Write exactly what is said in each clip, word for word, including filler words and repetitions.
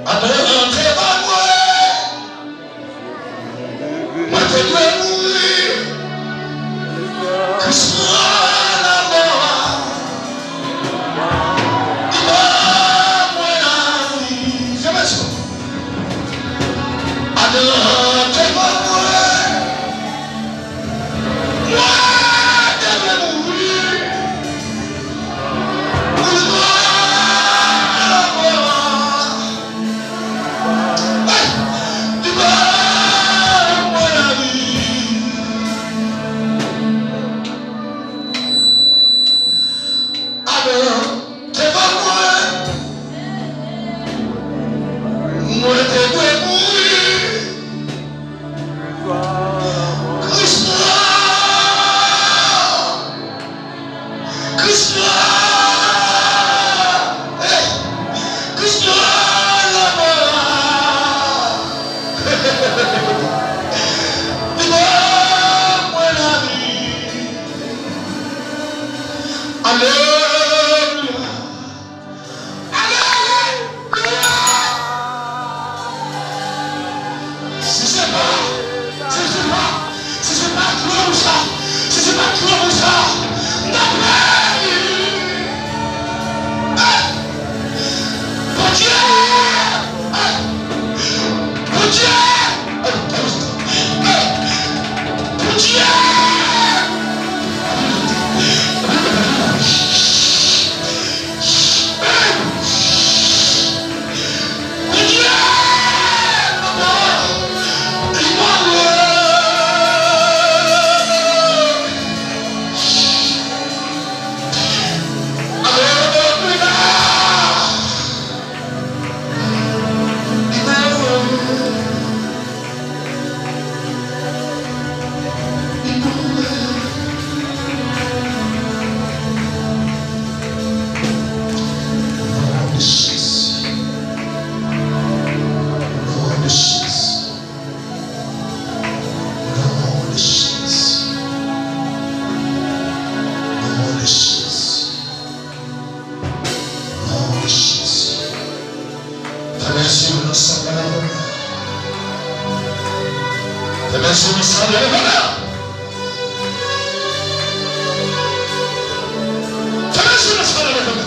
Adan te va mwen, mwen te dwe mouri. Kris pran lanmò a, li ban mwen lavi. Fèmen je w. Adan te va mwen, mwen te dwe mouri. Kris pran lanmò a. Li ban mwen lavi. Adan te va mwen, mwen te dwe mouri. Kris pran Kris pran, eh, Kris pran lanmò a. Li ban mwen lavi. Alelouya. Alelouya. Si se pa, si se pa, si se pa granmou sa, si se pa granmou sa, m t ap peri. Hey! Bondye! Hey! Bondye! Hey! Bondye! Non de Jezi. Fèmen je w nan san Levann. Fèmen je w nan san Levann. Fèmen je w nan san Levann.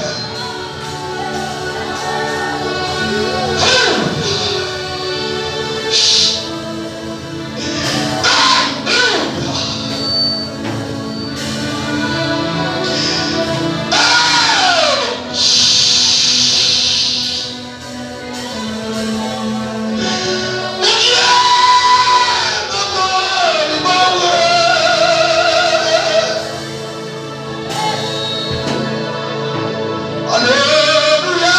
Alelouya!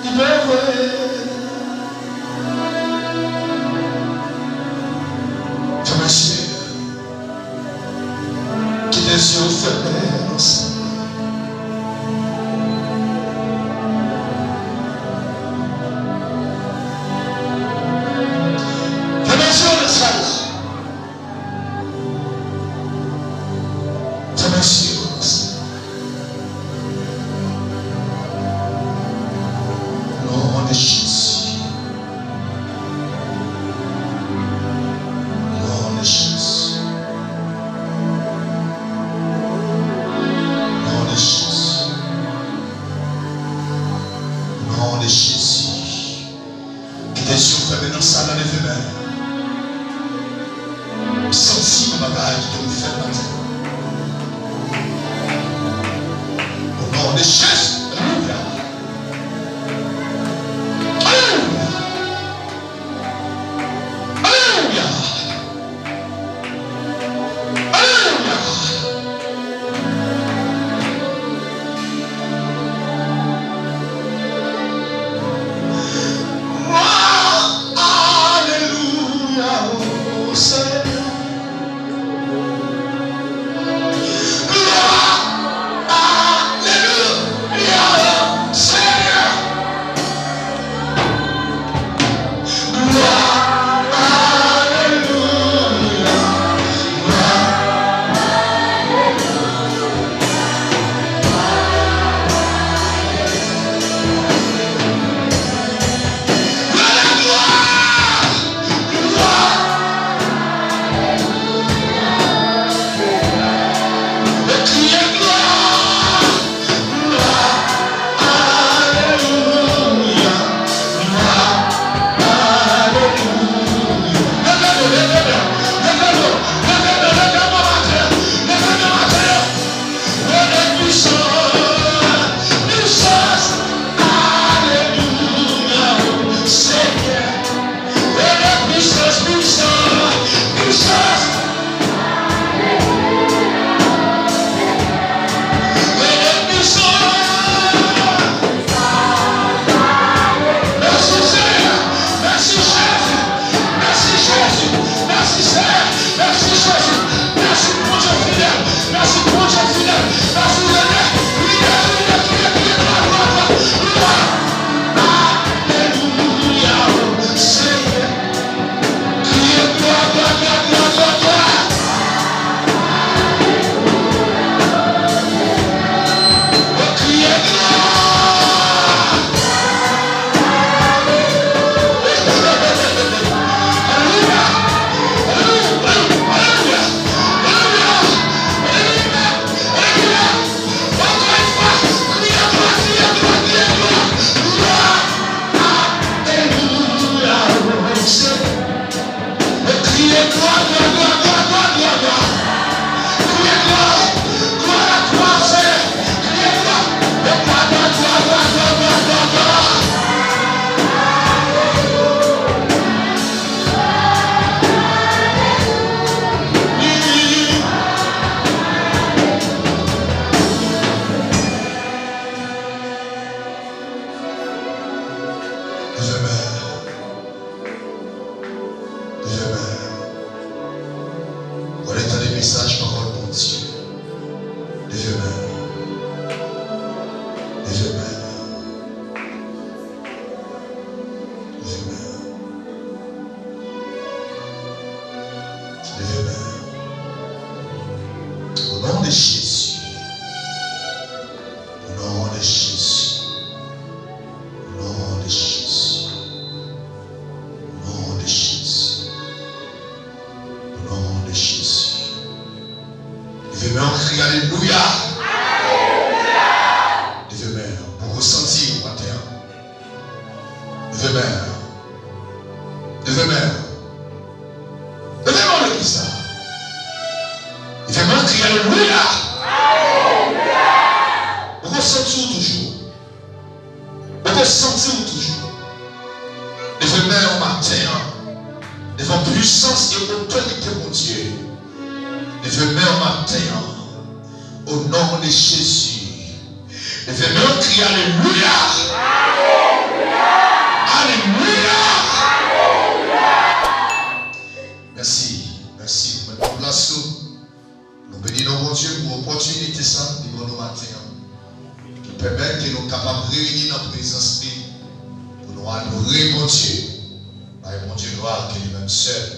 Li pa vre. Fèmen je w. Kite je w fèmen nan san. Fèmen je w nan san. Fèmen je w nan san. Non de Jezi. Non de Jezi. Leve men w. Leve men w. Leve men w. Leve men w. Au nom de Jésus. Au nom de Jésus. Au nom de Jésus. Au nom de Jésus. Au nom de Jésus. Leve men w, kriye alelouya. Leve men w pou w santi w atè a. Leve men w. Leve men w. Leve men w, legliz la. Leve men w, kriye alelouya. Ou ka santi w toujou. Ou ka santi w toujou. Leve men w maten an. Devan pwisans e otorite Bondye. Leve men w maten an. Au nom de Jésus. Leve men w, kriye alelouya. Alelouya. Mèsi. Mèsi pou mèt plas ou. Nou beni non Bondye pou opòtinite sa li ban nou maten an, ki pèmèt ke nou kapab reyini nan prezans li, pou nou adore Bondye, bay Bondye glwa ke li menm sèl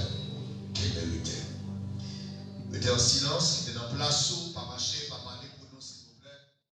ke l merite. Rete an silans.